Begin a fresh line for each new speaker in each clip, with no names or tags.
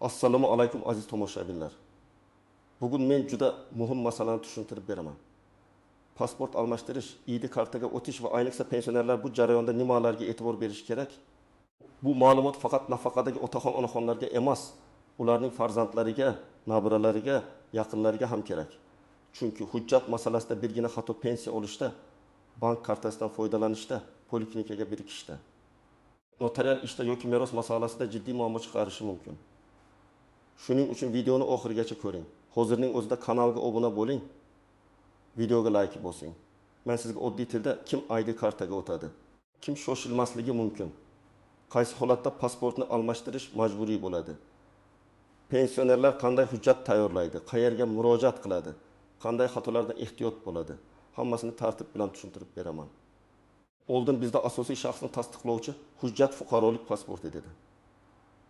Assalomu alaykum, aziz tomoshabinlar. Bugun men juda muhim masalani tushuntirib beraman. Pasport almashtirish, ID kartaga o'tish va ayniqsa pensionerlar bu jarayonda nimalarga e'tibor berish kerak? Bu ma'lumot faqat nafaqadagi otaxon onaxonlarga emas, ularning farzandlariga, nabiralariga, yaqinlariga ham kerak. Chunki hujjat masalasida birgina xato pensiya olishda, bank kartasidan foydalanishda, poliklinikaga birikishda, notarial ishda yoki meros masalasida jiddiy muammo chiqarishi mumkin. Shuning uchun videoni oxirigacha ko'ring. Hozirning o'zida kanalga obuna bo'ling, videoga like bosing. Men sizga oddiy tilda kim ID kartaga o'tadi, kim shoshilmasligi mumkin, qaysi holatda pasportni almashtirish majburiy bo'ladi, pensionerlar qanday hujjat tayyorlaydi, qayerga murojaat qiladi, qanday xatolardan ehtiyot bo'ladi, hammasini tartib bilan tushuntirib beraman. Oldin bizda asosiy shaxsni tasdiqlovchi hujjat fuqarolik pasporti dedi.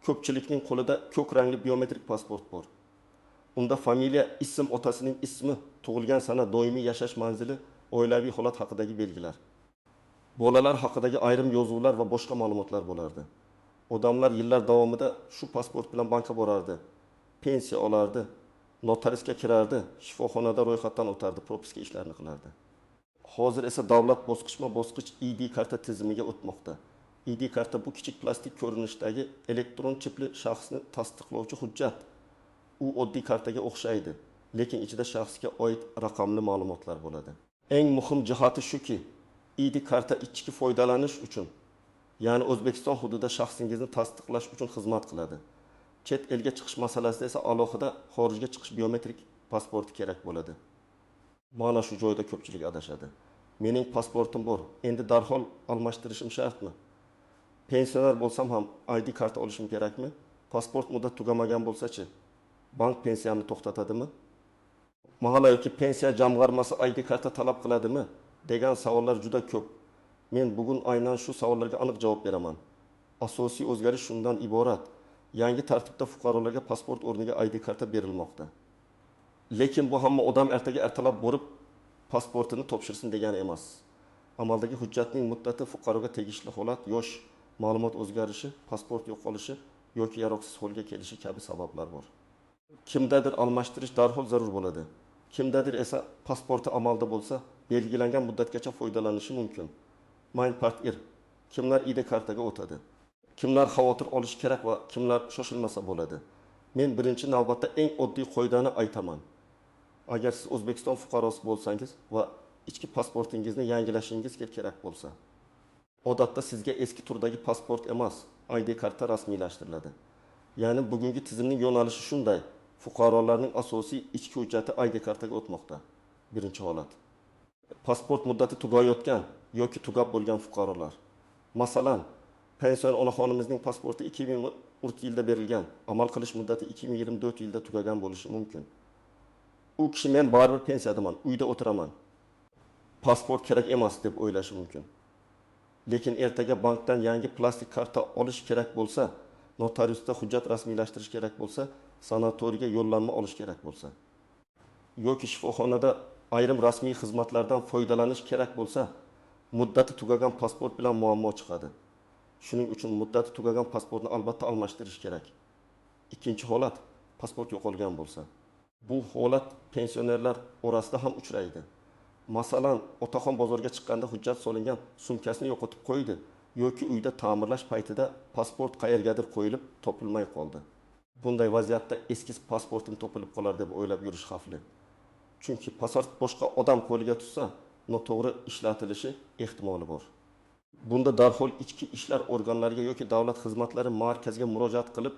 Ko'pchilikning qo'lida ko'k rangli biometrik pasport bor. Unda familiya, ism, otasining ismi, tug'ilgan sana, doimiy yashash manzili, oilaviy holat haqidagi belgilar, bolalar haqidagi ayrim yozuvlar va boshqa ma'lumotlar bo'lardi. Odamlar yillar davomida shu pasport bilan bankka borardi, pensiya olardi, notariusga kirardi, shifoxonada ro'yxatdan o'tardi, propiska ishlarini qilardi. Hozir esa davlat bosqichma-bosqich ID karta tizimiga o'tmoqda. ID karta bu kichik plastik ko'rinishdagi elektron chipli shaxsni tasdiqlovchi hujjat. U oddiy kartaga o'xshaydi, lekin ichida shaxsga oid raqamli ma'lumotlar bo'ladi. Eng muhim jihati shuki, ID karta ichki foydalanish uchun, ya'ni O'zbekiston hududida shaxsingizni tasdiqlash uchun xizmat qiladi. Chet elga chiqish masalasida esa alohida xorijga chiqish biometrik pasporti kerak bo'ladi. Mana shu joyda ko'pchilik adashadi. Mening pasportim bor, endi darhol almashtirishim shartmi? Pensioner bo'lsam ham ID karta olishim kerakmi? Pasport muddat tugamagan bo'lsa-chi, bank pensiyamni to'xtatadimi? Mahalla yoki pensiya jamg'armasi ID karta talab qiladimi? Degan savollar juda ko'p. Men bugun aynan shu savollarga aniq javob beraman. Asosiy o'zgarish shundan iborat. Yangi tartibda fuqarolarga pasport o'rniga ID karta berilmoqda. Lekin bu hamma odam ertaga ertalab borib pasportini topshirsin degani emas. Amaldagi hujjatning muddati, fuqaroga tegishli holat, yosh, ma'lumot o'zgarishi, pasport yo'qolishi yoki yaroqsiz holga kelishi kabi sabablar bor. Kimdadir almashtirish darhol zarur bo'ladi. Kimdadir esa pasporti amalda bo'lsa, belgilangan muddatgacha foydalanishi mumkin. Main part ir. Kimlar ID kartaga o'tadi? Kimlar xavotir olish kerak va kimlar shoshilmasa bo'ladi? Men birinchi navbatda eng oddiy qoidani aytaman. Agar siz O'zbekiston fuqarosi bo'lsangiz va ichki pasportingizni yangilashingiz kerak bo'lsa, odatda sizga eski turdagi pasport emas, ID karta rasmiylashtiriladi. Ya'ni bugungi tizimning yo'nalishi shunday. Fuqarolarning asosiy ichki hujjati ID kartaga o'tmoqda. Birinchi holat. Pasport muddati tugayotgan yoki tugab bo'lgan fuqarolar. Masalan, pensioner onaxonimizning pasporti 2004 yilda berilgan, amal qilish muddati 2024 yilda tugagan bo'lishi mumkin. U kishi men baribir pensiyadaman, uyda o'tiraman, pasport kerak emas deb o'ylashi mumkin. Lekin ertaga bankdan yangi plastik karta olish kerak bo'lsa, notariusda hujjat rasmiylashtirish kerak bo'lsa, sanatoriyga yo'llanma olish kerak bo'lsa yoki shifoxonada ayrim rasmiy xizmatlardan foydalanish kerak bo'lsa, muddati tugagan pasport bilan muammo chiqadi. Shuning uchun muddati tugagan pasportni albatta almashtirish kerak. Ikkinchi holat, pasport yo'qolgan bo'lsa. Bu holat pensionerlar orasida ham uchraydi. Masalan, otaxon bozorga chiqqanda hujjat solingan sumkasini yo'qotib qo'ydi yoki uyda ta'mirlash paytida pasport qayergadir qo'yilib topilmay qoldi. Bunday vaziyatda eski pasportim topilib qolar deb o'ylab yurish xavfli. Chunki pasport boshqa odam qo'liga tushsa, noto'g'ri ishlatilishi ehtimoli bor. Bunda darhol ichki ishlar organlariga yoki davlat xizmatlari markaziga murojaat qilib,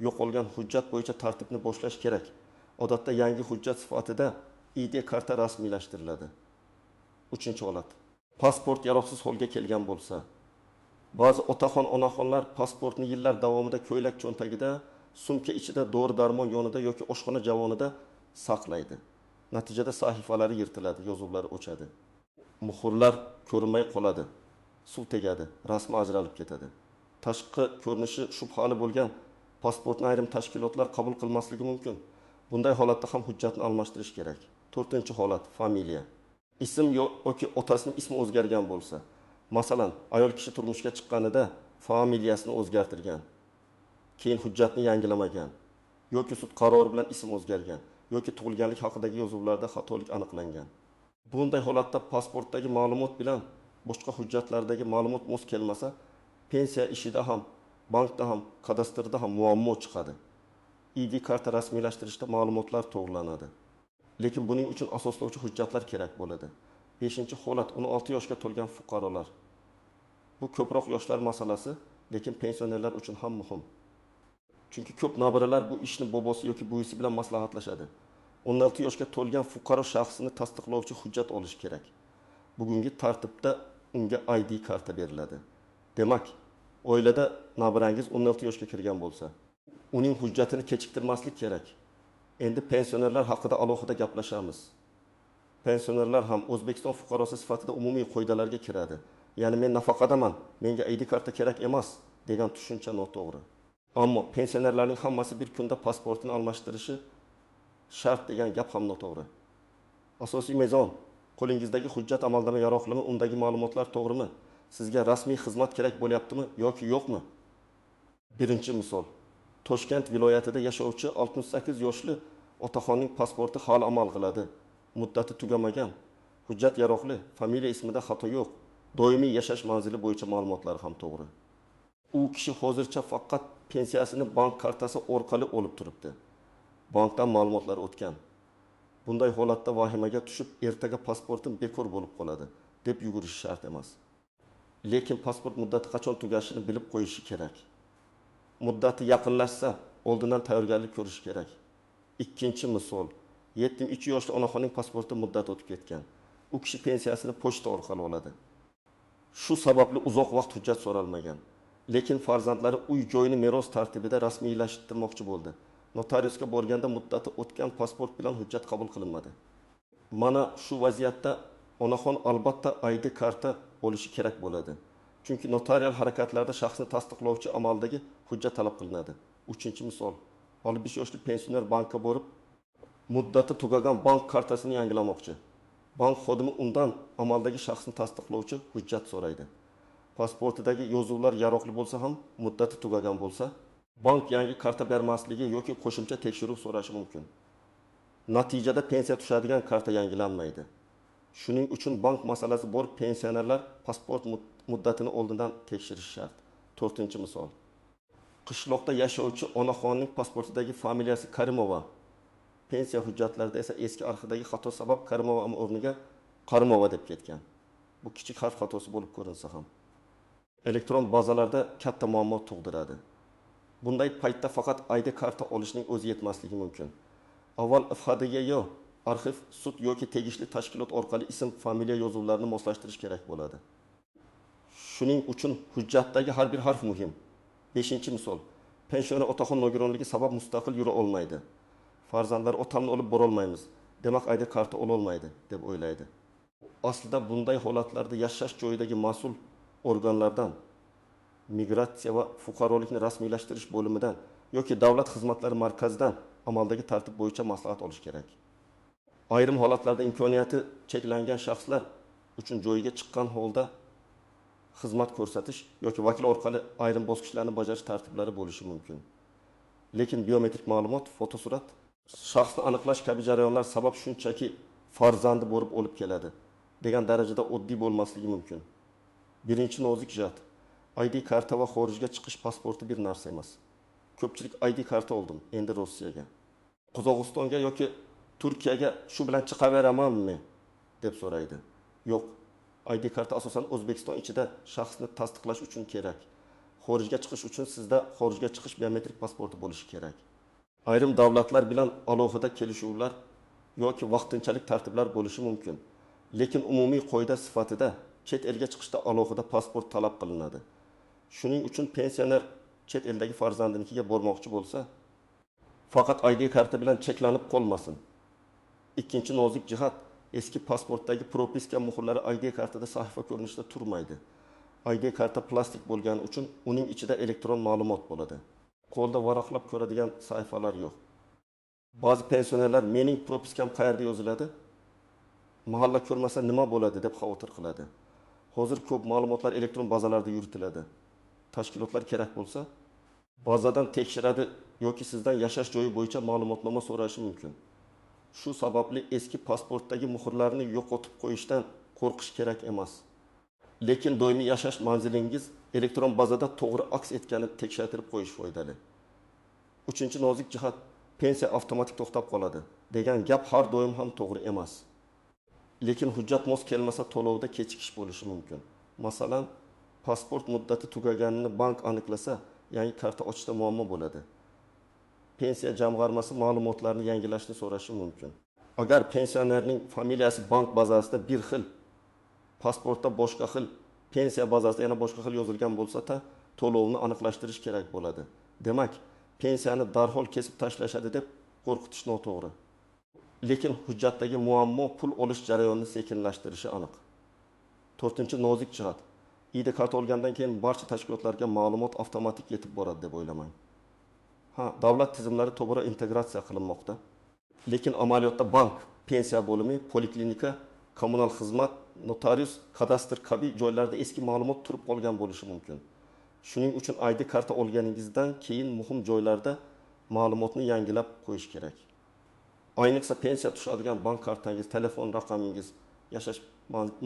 yo'qolgan hujjat bo'yicha tartibni boshlash kerak. Odatda yangi hujjat sifatida ID karta rasmiylashtiriladi. Uchinchi holat. Pasport yaroqsiz holga kelgan bo'lsa. Ba'zi otaxon onaxonlar pasportni yillar davomida ko'ylak cho'ntagida, sumka ichida, dori-darmon yonida yoki oshxona javonida saqlaydi. Natijada sahifalari yirtiladi, yozuvlari o'chadi. Muhrlar ko'rinmay qoladi, suv tegadi, rasmi ajralib ketadi. Tashqi ko'rinishi shubhali bo'lgan pasportni ayrim tashkilotlar qabul qilmasligi mumkin. Bunday holatda ham hujjatni almashtirish kerak. To'rtinchi holat, familiya. Ism yoki otasining ismi o'zgargan bo'lsa. Masalan, ayol kishi turmushga chiqqanida familiyasini o'zgartirgan. Keyin hujjatni yangilamagan yoki sud qarori bilan ism o'zgargan yoki tug'ilganlik haqidagi yozuvlarda xatolik aniqlangan. Bunday holatda pasportdagi ma'lumot bilan boshqa hujjatlardagi ma'lumot mos kelmasa, pensiya ishida ham, bankda ham, kadastrda ham muammo chiqadi. ID karta rasmiylashtirishda ma'lumotlar to'g'rilanadi. Lekin buning uchun asoslovchi hujjatlar kerak bo'ladi. Beshinchi holat 16 yoshga to'lgan fuqarolar. Bu ko'proq yoshlar masalasi, lekin pensionerlar uchun ham muhim. Chunki ko'p nabiralar bu ishni bobosi yoki buvisi bilan maslahatlashadi. 16 yoshga to'lgan fuqaro shaxsini tasdiqlovchi hujjat olishi kerak. Bugungi tartibda unga ID karta beriladi. Demak, oilada nabirangiz 16 yoshga kirgan bo'lsa, uning hujjatini kechiktirmaslik kerak. Endi pensionerlar haqida alohida gaplashamiz. Pensionerlar ham O'zbekiston fuqarosi sifatida umumiy qoidalarga kiradi. Ya'ni men nafaqadaman, menga ID karta kerak emas degan tushuncha noto'g'ri. Ammo pensionerlarning hammasi bir kunda pasportini almashtirishi shart degan gap ham noto'g'ri. Asosiy mezon: qo'lingizdagi hujjat amaldami yaroqlimi, undagi ma'lumotlar to'g'rimi, sizga rasmiy xizmat kerak bo'lyaptimi yoki yo'qmi? Birinchi misol. Toshkent viloyatida yashovchi 68 yoshli otaxonning pasporti hali amal qiladi. Muddati tugamagan, hujjat yaroqli, familiya ismida xato yo'q, doimiy yashash manzili bo'yicha ma'lumotlar ham to'g'ri. U kishi hozircha faqat pensiyasini bank kartasi orqali olib turibdi. Bankdan ma'lumotlar o'tgan. Bunday holatda vahimaga tushib, ertaga pasportim bekor bo'lib qoladi deb yugurish shart emas. Lekin pasport muddati qachon tugashini bilib qo'yishi kerak. Muddati yaqinlashsa, oldindan tayyorgarlik ko'rish kerak. Ikkinchi misol. 73 yoshli onaxonning pasporti muddati o'tib ketgan. U kishi pensiyasini pochta orqali oladi. Shu sababli uzoq vaqt hujjat so'ralmagan. Lekin farzandlari uy joyini meros tartibida rasmiylashtirmoqchi bo'ldi. Notariusga borganda muddati o'tgan pasport bilan hujjat qabul qilinmadi. Mana shu vaziyatda onaxon albatta ID karta olishi kerak bo'ladi. Chunki notarial harakatlarda shaxsni tasdiqlovchi amaldagi hujjat talab qilinadi. Uchinchi misol. 65 yoshli pensioner bankka borib, muddati tugagan bank kartasini yangilamoqchi. Bank xodimi undan amaldagi shaxsni tasdiqlovchi hujjat so'raydi. Pasportidagi yozuvlar yaroqli bo'lsa ham, muddati tugagan bo'lsa, bank yangi karta bermasligi yoki qo'shimcha tekshiruv so'rashi mumkin. Natijada pensiya tushadigan karta yangilanmaydi. Shuning uchun bank masalasi bor pensionerlar pasport muddatini oldindan tekshirishi shart. To'rtinchi misol. Qishloqda yashovchi onaxonning pasportidagi familiyasi Karimova. Pensiya hujjatlarida esa eski arxivdagi xato sabab Karimova o'rniga Qarimova deb ketgan. Bu kichik harf xatosi bo'lib ko'rinsa ham elektron bazalarda katta muammo tug'diradi. Bunday paytda faqat ID karta olishning o'zi yetmasligi mumkin. Avval FHDGyo, arxiv, sud yoki tegishli tashkilot orqali ism, familiya yozuvlarini moslashtirish kerak bo'ladi. Shuning uchun hujjatdagi har bir harf muhim. 5-misol. Pensioner otaxon nogironligi sabab mustaqil yura olmaydi. Farzandlar otamni olib borolmaymiz, demak ID karta ololmaydi deb o'ylaydi. Aslida bunday holatlarda yashash joyidagi mas'ul organlardan, migratsiya va fuqarolikni rasmiylashtirish bo'limidan yoki davlat xizmatlari markazidan amaldagi tartib bo'yicha maslahat olish kerak. Ayrim holatlarda imkoniyati cheklangan shaxslar uchun joyiga chiqqan holda xizmat ko'rsatish yoki vakil orqali ayrim bosqichlarni bajarish tartiblari bo'lishi mumkin. Lekin biometrik ma'lumot, fotosurat, shaxsni aniqlash kabi jarayonlar sabab shunchaki farzandi borib olib keladi degan darajada oddiy bo'lmasligi mumkin. Birinchi nozik jihat. ID karta va xorijga chiqish pasporti bir narsa emas. Ko'pchilik ID karta oldim, endi Rossiyaga, Qozog'istonga yoki Turkiyaga shu bilan chiqaveramanmi deb so'raydi. Yo'q, ID karta asosan O'zbekiston ichida shaxsni tasdiqlash uchun kerak. Xorijga chiqish uchun sizda xorijga chiqish biometrik pasporti bo'lishi kerak. Ayrim davlatlar bilan alohida kelishuvlar yoki vaqtinchalik tartiblar bo'lishi mumkin. Lekin umumiy qoida sifatida chet elga chiqishda alohida pasport talab qilinadi. Shuning uchun pensioner chet eldagi farzandinikiga bormoqchi bo'lsa, faqat ID karta bilan cheklanib qolmasin. Ikkinchi nozik jihat, eski pasportdagi propiska muhrlari ID kartada sahifa ko'rinishida turmaydi. ID karta plastik bo'lgani uchun uning ichida elektron ma'lumot bo'ladi. Qo'lda varaqlab ko'radigan sahifalar yo'q. Ba'zi pensionerlar mening propiskam qayerda yoziladi? Mahalla ko'rmasa nima bo'ladi deb xavotir qiladi. Hozir ko'p ma'lumotlar elektron bazalarda yuritiladi. Tashkilotlar kerak bo'lsa, Bazadan tekshiradi yoki sizdan yashash joyi bo'yicha ma'lumotnoma so'rashi mumkin. Shu sababli eski pasportdagi muhrlarni yo'qotib qo'yishdan qo'rqish kerak emas. Lekin doimiy yashash manzilingiz elektron bazada to'g'ri aks etganini tekshirtirib qo'yish foydali. Uchinchi nozik jihat, pensiya avtomatik to'xtab qoladi degan gap har doim ham to'g'ri emas. Lekin hujjat mos kelmasa to'lovda kechikish bo'lishi mumkin. Masalan, pasport muddati tugaganini bank aniqlasa, yangi karta ochishda muammo bo'ladi. Pensiya jamg'armasi ma'lumotlarni yangilashni so'rashi mumkin. Agar pensionerning familiyasi bank bazasida bir xil, pasportda boshqa xil, pensiya bazasida yana boshqa xil yozilgan bo'lsa-da, to'lovni aniqlashtirish kerak bo'ladi. Demak, pensiyani darhol kesib tashlashadi deb qo'rqitish noto'g'ri. Lekin hujjatdagi muammo pul olish jarayonini sekinlashtirishi aniq. To'rtinchi nozik jihat. ID karta olgandan keyin barcha tashkilotlarga ma'lumot avtomatik yetib boradi deb o'ylamang. Ha, davlat tizimlari tobora integratsiya qilinmoqda. Lekin amaliyotda bank, pensiya bo'limi, poliklinika, kommunal xizmat, notarius, kadastr kabi joylarda eski ma'lumot turib qolgan bo'lishi mumkin. Shuning uchun ID karta olganingizdan keyin muhim joylarda ma'lumotni yangilab qo'yish kerak. Ayniqsa pensiya tushadigan bank kartangiz, telefon raqamingiz, yashash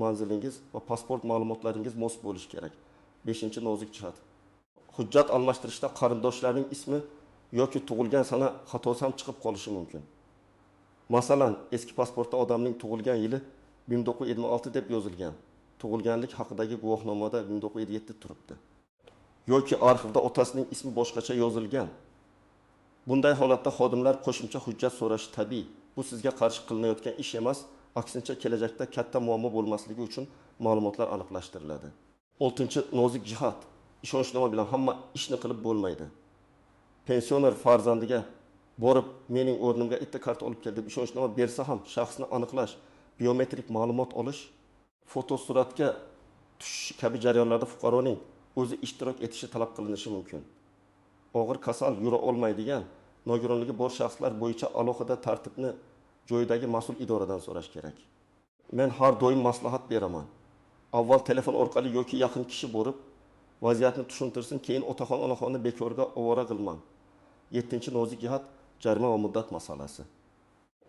manzilingiz va pasport ma'lumotlaringiz mos bo'lishi kerak. Beshinchi nozik jihat. Hujjat almashtirishda qarindoshlarning ismi yoki tug'ilgan sana xatosi ham chiqib qolishi mumkin. Masalan, eski pasportda odamning tug'ilgan yili 1926 deb yozilgan. Tug'ilganlik haqidagi guvohnomada 1907 turibdi. Yoki arxivda otasining ismi boshqacha yozilgan. Bunday holatda xodimlar qo'shimcha hujjat so'rashi tabiiy. Bu sizga qarshi qilinayotgan ish emas, aksincha kelajakda katta muammo bo'lmasligi uchun ma'lumotlar aniqlashtiriladi. Oltinchi nozik jihat. Ishonchnoma bilan hamma ishni qilib bo'lmaydi. Pensioner farzandiga borib, mening o'rnimga bitta karta olib kel deb ishonchnoma bersa ham shaxsni aniqlash, biometrik ma'lumot olish, fotosuratga tushish kabi jarayonlarda fuqaroning o'zi ishtirok etishi talab qilinishi mumkin. Og'ir kasal, yura olmaydigan, nogironligi bor shaxslar bo'yicha alohida tartibni joyidagi mas'ul idoradan so'rash kerak. Men har doim maslahat beraman. Avval telefon orqali yoki yaqin kishi borib vaziyatni tushuntirsin, keyin otaxon onaxonni bekorga ovora qilmang. Yettinchi nozik jihat, jarima va muddat masalasi.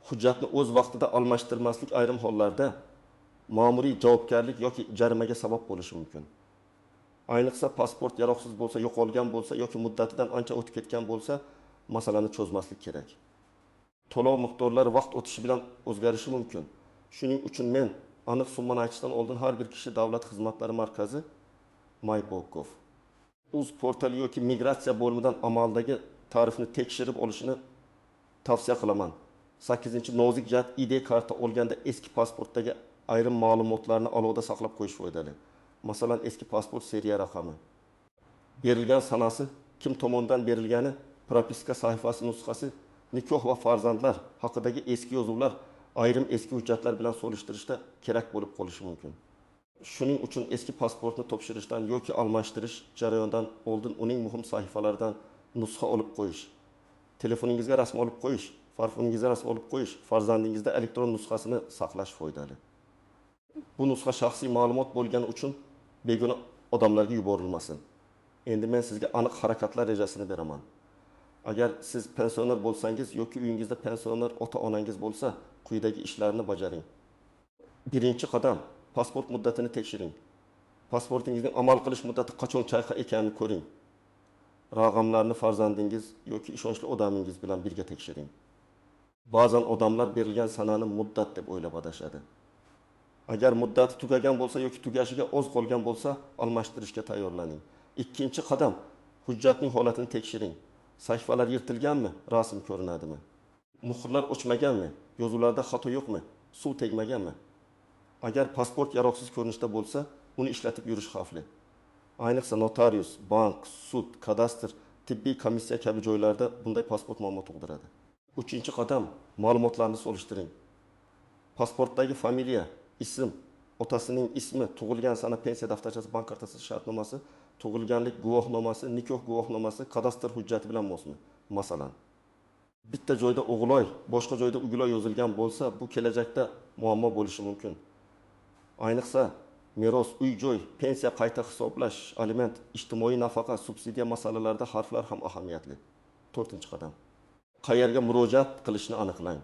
Hujjatni o'z vaqtida almashtirmaslik ayrim hollarda ma'muriy javobgarlik yoki jarimaga sabab bo'lishi mumkin. Ayniqsa pasport yaroqsiz bo'lsa, yo'qolgan bo'lsa yoki muddatidan ancha o'tib ketgan bo'lsa, masalani cho'zmaslik kerak. To'lov miqdorlari vaqt o'tishi bilan o'zgarishi mumkin. Shuning uchun men aniq summani aytishdan oldin har bir kishi Davlat xizmatlari markazi MyGov uz portali yoki migratsiya bo'limidan amaldagi tarifni tekshirib olishini tavsiya qilaman. 8. Nozik jihat, ID karta olganda eski pasportdagi ayrim ma'lumotlarni alohida saqlab qo'yish foydali. Masalan, eski pasport seriya raqami, berilgan sanasi, kim tomonidan berilgani, propiska sahifasi nusxasi, nikoh va farzandlar haqidagi eski yozuvlar ayrim eski hujjatlar bilan solishtirishda kerak bo'lib qolishi mumkin. Shuning uchun eski pasportni topshirishdan yoki almashtirish jarayonidan oldin uning muhim sahifalaridan nusxa olib qo'yish, telefoningizga rasm olib qo'yish, farfoningizga rasm olib qo'yish, farzandingizda elektron nusxasini saqlash foydali. Bu nusxa shaxsiy ma'lumot bo'lgani uchun begona odamlarga yuborilmasin. Endi men sizga aniq harakatlar rejasini beraman. Agar siz pensioner bo'lsangiz yoki uyingizda pensioner ota-onangiz bo'lsa, quyidagi ishlarni bajaring. Birinchi qadam, pasport muddatini tekshiring. Pasportingizning amal qilish muddati qachon chayqa ekanini ko'ring. Raqamlarni farzandingiz yoki ishonchli odamingiz bilan birga tekshiring. Ba'zan odamlar berilgan sanani muddat deb o'ylab adashadi. Agar muddati tugagan bo'lsa yoki tugashiga oz qolgan bo'lsa, almashtirishga tayyorlaning. Ikkinchi qadam, hujjatning holatini tekshiring. Sahifalar yirtilganmi, rasm ko'rinadimi? Muhrlar o'chmaganmi, yozuvlarda xato yo'qmi, suv tegmaganmi? Agar pasport yaroqsiz ko'rinishda bo'lsa, uni ishlatib yurish xavfli. Ayniqsa notarius, bank, sud, kadastr, tibbiy komissiya kabi joylarda bunday pasport muammo tug'diradi. Uchinchi qadam, ma'lumotlarni solishtiring. Pasportdagi familiya, ism, otasining ismi, tug'ilgan sana, pensiya daftarchasi, bank kartasi shartnomasi, tug'ilganlik guvohnomasi, nikoh guvohnomasi, kadastr hujjati bilan mosmi? Masalan, bitta joyda o'g'loy, boshqa joyda ugiloy yozilgan bo'lsa, bu kelajakda muammo bo'lishi mumkin. Ayniqsa Meros, uy-joy, pensiya qayta hisoblash, aliment, ijtimoiy nafaqa, subsidiya masalalarida harflar ham ahamiyatli. To'rtinchi qadam. Qayerga murojaat qilishni aniqlang.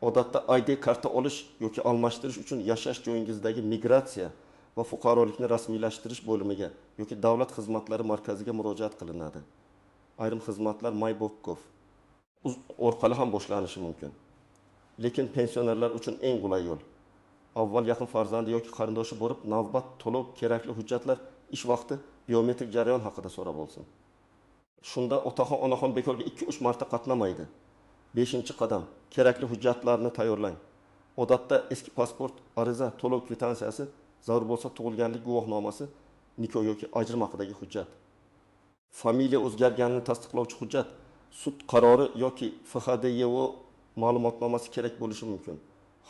Odatda ID karta olish yoki almashtirish uchun yashash joyingizdagi migratsiya va fuqarolikni rasmiylashtirish bo'limiga yoki davlat xizmatlari markaziga murojaat qilinadi. Ayrim xizmatlar my.gov. Uz orqali ham boshlanishi mumkin. Lekin pensionerlar uchun eng qulay yo'l. Avval yaqin farzandi yoki qarindoshi borib, navbat, to'lov, kerakli hujjatlar, ish vaqti, biometrik jarayon haqida so'rab olsin. Shunda otaxon, onaxon bekorga 2-3 marta qatnamaydi. 5-qadam. Kerakli hujjatlarni tayyorlang. Odatda eski pasport, ariza, to'lov kvitansiyasi, zarur bo'lsa tug'ilganlik guvohnomasi, nikoh yoki ajrim haqidagi hujjat. Familiya o'zgarganini tasdiqlovchi hujjat, sud qarori yoki FHDYO ma'lumotnomasi kerak bo'lishi mumkin.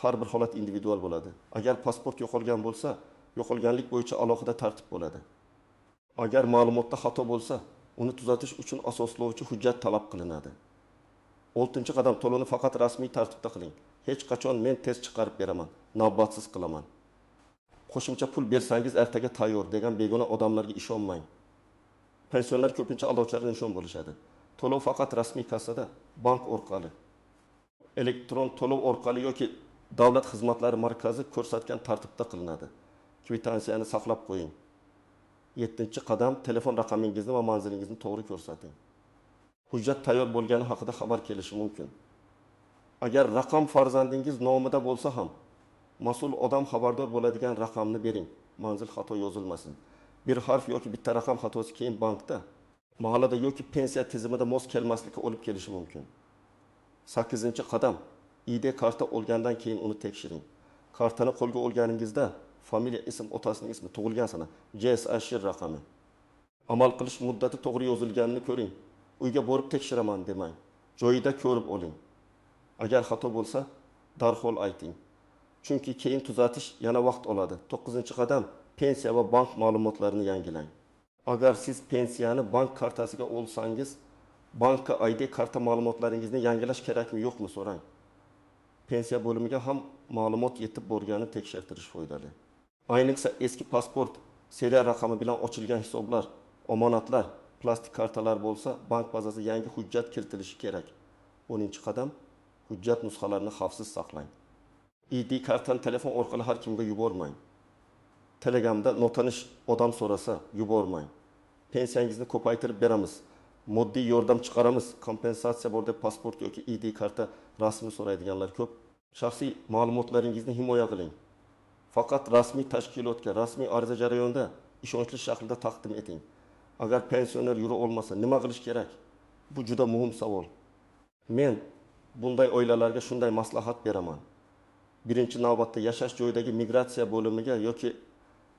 Har bir holat individual bo'ladi. Agar pasport yo'qolgan bo'lsa, yo'qolganlik bo'yicha alohida tartib bo'ladi. Agar ma'lumotda xato bo'lsa, uni tuzatish uchun asoslovchi hujjat talab qilinadi. 6-qadam. To'lovni faqat rasmiy tartibda qiling. Hech qachon men tez chiqarib beraman, navbatsiz qilaman, qo'shimcha pul bersangiz ertaga tayyor degan begona odamlarga ishonmang. Pensionerlar ko'pincha aldovchilarga nishon bo'lishadi. To'lov faqat rasmiy kassada, bank orqali, elektron to'lov orqali yoki davlat xizmatlari markazi ko'rsatgan tartibda qilinadi. Kvitansiyani saqlab qo'ying. 7-qadam. Telefon raqamingizni va manzilingizni to'g'ri ko'rsating. Hujjat tayyor bo'lgani haqida xabar kelishi mumkin. Agar raqam farzandingiz nomida bo'lsa ham, mas'ul odam xabardor bo'ladigan raqamni bering. Manzil xato yozilmasin. Bir harf yoki bitta raqam xatosi keyin bankda, mahallada yoki pensiya tizimida mos kelmaslikka olib kelishi mumkin. 8-qadam. ID karta olgandan keyin uni tekshiring. Kartani qo'lga olganingizda familiya, ism, otasining ismi, tug'ilgan sana, JSH raqami, amal qilish muddati to'g'ri yozilganini ko'ring. Uyga borib tekshiraman demang. Joyida ko'rib oling. Agar xato bo'lsa, darhol ayting. Chunki keyin tuzatish yana vaqt oladi. 9-qadam. Pensiya va bank ma'lumotlarini yangilang. Agar siz pensiyani bank kartasiga olsangiz, bankka ID karta ma'lumotlaringizni yangilash kerakmi, yo'qmi so'rang. Pensiya bo'limiga ham ma'lumot yetib borganini tekshirtirish foydali. Ayniqsa eski pasport, seriya raqami bilan ochilgan hisoblar, omonatlar, plastik kartalar bo'lsa, bank bazasiga yangi hujjat kiritilishi kerak. 10-qadam. Hujjat nusxalarini xavfsiz saqlang. ID kartani telefon orqali har kimga yubormang. Telegramda notanish odam so'rasa yubormang. Pensiyangizni ko'paytirib beramiz, moddiy yordam chiqaramiz, kompensatsiya bor deb pasport yoki ID karta rasmini so'raydiganlar ko'p. Shaxsiy ma'lumotlaringizni himoya qiling. Faqat rasmiy tashkilotga, rasmiy ariza jarayonida ishonchli shaklda taqdim eting. Agar pensioner yura olmasa nima qilish kerak? Bu juda muhim savol. Men bunday oilalarga shunday maslahat beraman. Birinchi navbatda yashash joyidagi migratsiya bo'limiga yoki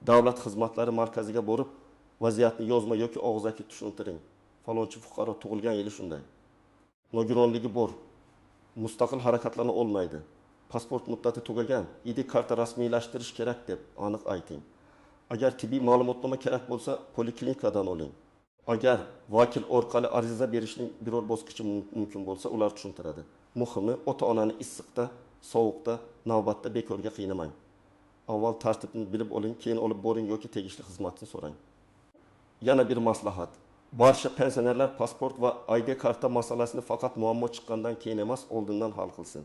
davlat xizmatlari markaziga borib, vaziyatni yozma yoki og'zaki tushuntiring. Falonchi fuqaro tug'ilgan yili shunday. Nogironligi bor. Mustaqil harakatlana olmaydi. Pasport muddati tugagan, ID karta rasmiylashtirish kerak deb aniq ayting. Agar tibbiy ma'lumotnoma kerak bo'lsa, poliklinikadan oling. Agar vakil orqali ariza berishning biror bosqichi mumkin bo'lsa, ular tushuntiradi. Muhimi, ota-onani issiqda, sovuqda, navbatda bekorga qiynamang. Avval tartibni bilib oling, keyin olib boring yoki tegishli xizmatni so'rang. Yana bir maslahat. Barcha pensionerlar pasport va ID karta masalasini faqat muammo chiqqandan keyin emas, oldindan hal qilsin.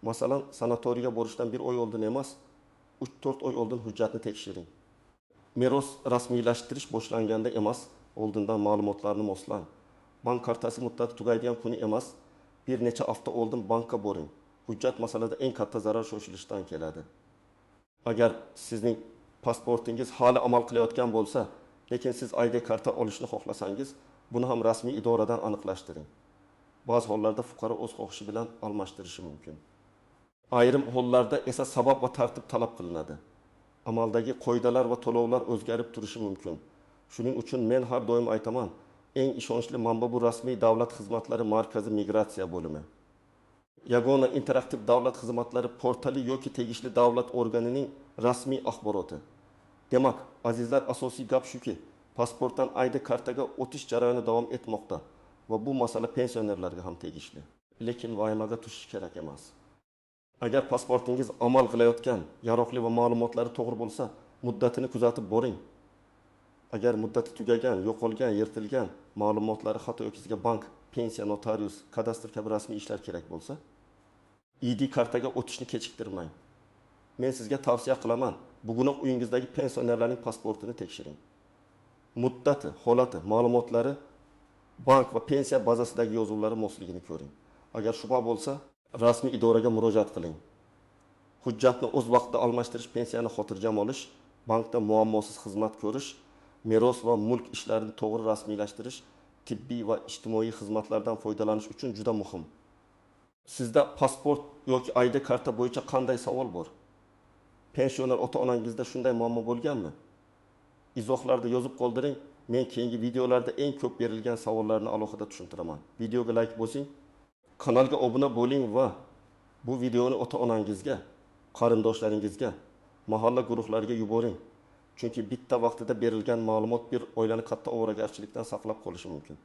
Masalan, sanatoriyga borishdan bir oy oldin emas, 3-4 oy oldin hujjatni tekshiring. Meros rasmiylashtirish boshlanganda emas, oldindan ma'lumotlarni moslang. Bank kartasi muddati tugaydigan kuni emas, bir necha hafta oldin bankka boring. Hujjat masalada eng katta zarar shoshilishdan keladi. Agar sizning pasportingiz hali amal qilayotgan bo'lsa, lekin siz ID karta olishni xohlasangiz, buni ham rasmiy idoradan aniqlashtiring. Ba'zi hollarda fuqaro o'z xohishi bilan almashtirishi mumkin. Ayrim hollarda esa sabab va tartib talab qilinadi. Amaldagi qoidalar va to'lovlar o'zgarib turishi mumkin. Shuning uchun men har doim aytaman, eng ishonchli manba bu rasmiy davlat xizmatlari markazi migratsiya bo'limi. Yagona interaktiv davlat xizmatlari portali yoki tegishli davlat organining rasmiy axboroti. Demak, azizlar, asosiy gap shuki, pasportdan ID kartaga o'tish jarayoni davom etmoqda va bu masala pensionerlarga ham tegishli. Lekin vahimaga tushish kerak emas. Agar pasportingiz amal qilayotgan, yaroqli va ma'lumotlari to'g'ri bo'lsa, Muddatini kuzatib boring. Agar muddati tugagan, yo'qolgan, yirtilgan, ma'lumotlari xato yoki sizga bank, pensiya, notarius, kadastr kabi rasmiy ishlar kerak bo'lsa, ID kartaga o'tishni kechiktirmang. Men sizga tavsiya qilaman, bugunoq uyingizdagi pensionerlarning pasportini tekshiring. Muddati, holati, ma'lumotlari bank va pensiya bazasidagi yozuvlari mosligini ko'ring. Agar shubha bo'lsa, rasmiy idoraga murojaat qiling. Hujjatni o'z vaqtida almashtirish, pensiyani xotirjam olish, bankda muammosiz xizmat ko'rish, meros va mulk ishlarini to'g'ri rasmiylashtirish, tibbiy va ijtimoiy xizmatlardan foydalanish uchun juda muhim. Sizda pasport yoki ID karta bo'yicha qanday savol bor? Pensioner ota-onangizda shunday muammo bo'lganmi? Izohlarda yozib qoldiring. Men keyingi videolarda eng ko'p berilgan savollarni alohida tushuntiraman. Videoga like bosing, kanalga obuna bo'ling va bu videoni ota-onangizga, qarindoshlaringizga, mahalla guruhlariga yuboring. Chunki bitta vaqtida berilgan ma'lumot bir oilani katta ovoragarchilikdan saqlab qolishi mumkin.